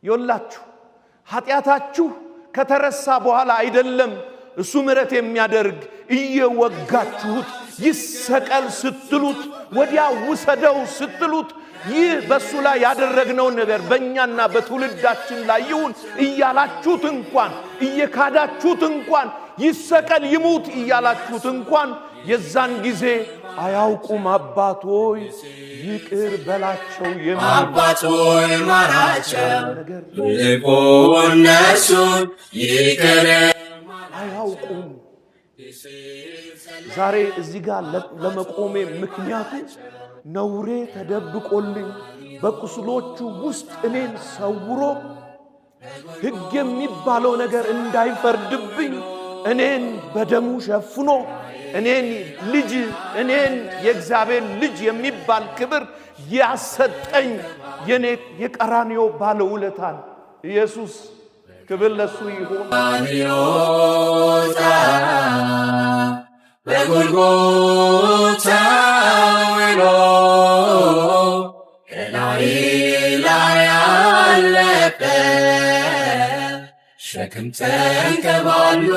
ይወላችሁ ኃጢአታችሁ ከተረሳ በኋላ አይደለም እሱ ምሕረት የሚያደርግ። እየወጋችሁት ይሰቀል ስትሉት፣ ወዲያ ውሰደው ስትሉት፣ ይህ በእሱ ላይ ያደረግነውን ነገር በእኛና በትውልዳችን ላይ ይሁን እያላችሁት እንኳን፣ እየካዳችሁት እንኳን፣ ይሰቀል ይሙት እያላችሁት እንኳን፣ የዛን ጊዜ አያውቁም አባት ሆይ ይቅር በላቸው የሚል አባት ሆይ ማራቸው ነገር ልቆ እነርሱን ይቅር አያውቁም። ዛሬ እዚህ ጋር ለመቆሜ ምክንያቱ ነውሬ ተደብቆልኝ በቁስሎቹ ውስጥ እኔን ሰውሮ ሕግ የሚባለው ነገር እንዳይፈርድብኝ እኔን በደሙ ሸፍኖ እኔን ልጅ፣ እኔን የእግዚአብሔር ልጅ የሚባል ክብር ያሰጠኝ የኔ የቀራንዮ ባለውለታን ኢየሱስ፣ ክብር ለሱ ይሁን። ይወጣ በጎልጎታ ውሎ ከላይ ላይ ያለበት ሸክም ተንከባሎ።